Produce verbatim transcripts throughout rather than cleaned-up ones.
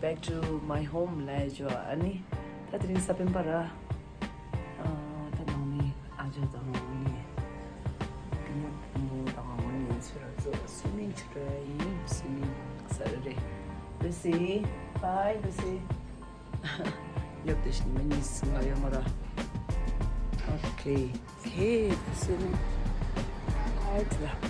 Back to my home ལ་ཡོད། ཨ་ནི་ད་དེ་རིང་གཟའ་སྤེན་པ་ར། ཨ་ད་ནང་མི་ཨ་ཅག་དང་ངོ་ནི་ཉོ་བུ་མོ་དང་ངོ་ནི་ཚུར་ར་ཚོ་སུ་མིང་ཆུ་ར་ཡིན། སུ་མིང་ས་ར་རེད། Lucy, bye Lucy. ཉོབ་དེ་བཞིན་མི་གཉིས་ང་ཡོད་མ་ར། Okay. Okay, this is it. Right.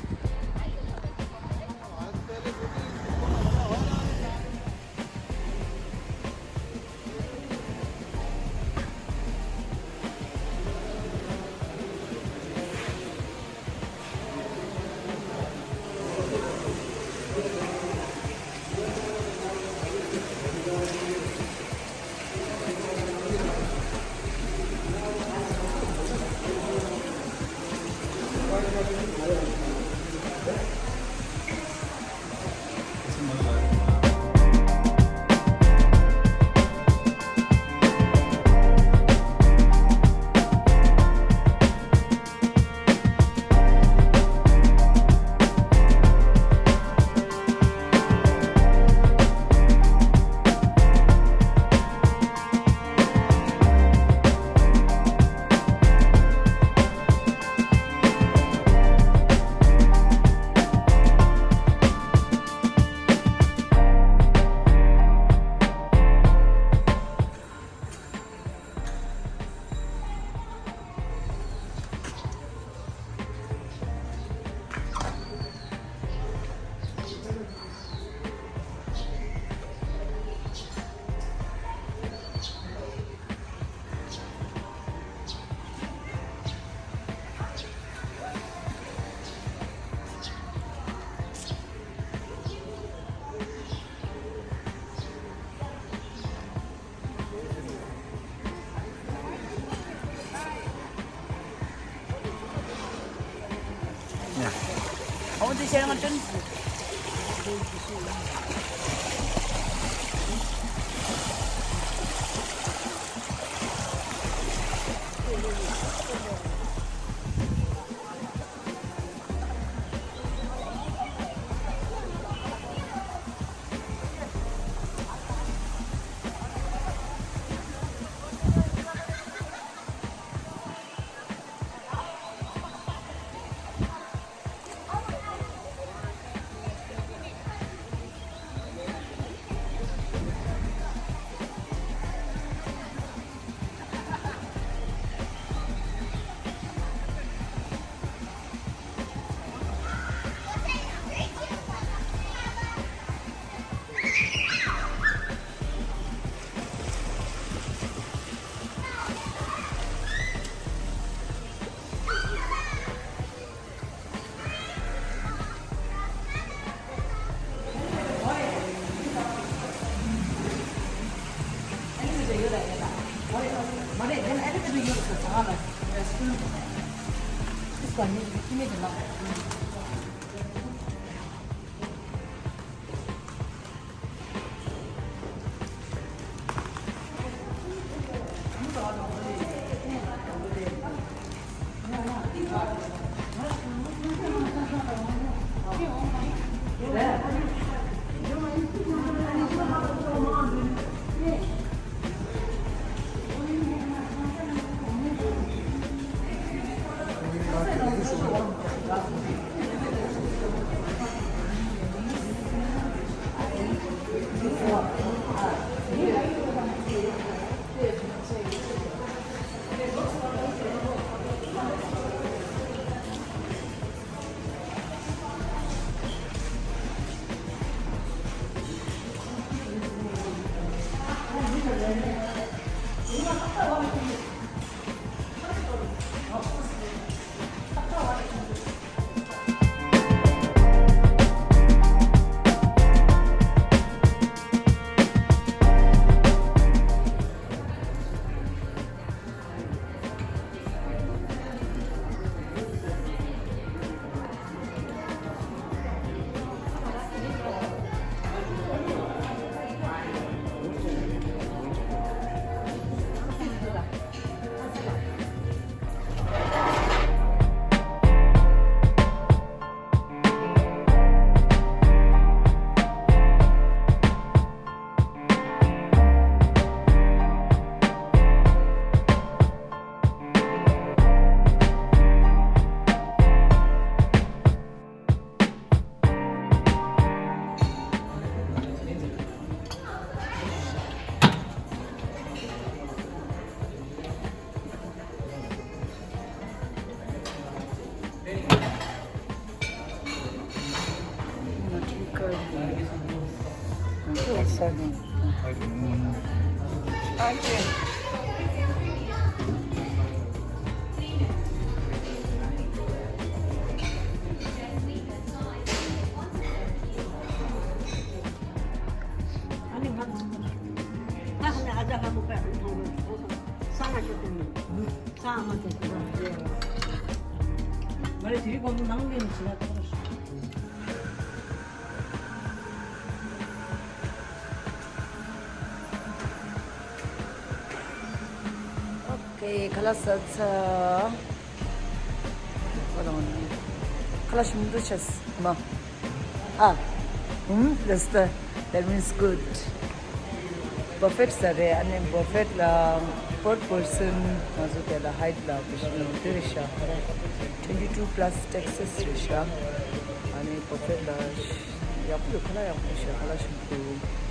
Okay, ཁ་ལག་ཟ་ཚར། Hold on. ཁ་ལག་ཞིམ་པོ་ཆགས་མ། ཨ། ཧུམ། That's the, that means good. Buffet ཟ་རེད། ཨ་ནི་buffet ལ་per person ང་ཚོ་དེ་ལ་height ལ་བེ་ཤི་ནོ་དེ་རེད་ཤག twenty two plus taxes རེད་ཤག་ཨ་ནི་buffet ལ་ཡག་པོ་འདུག་ཁ་ལག་ཡག་པོ་འདུག་ཤག་ཁ་ལག་ཞིམ་པོ་འདུག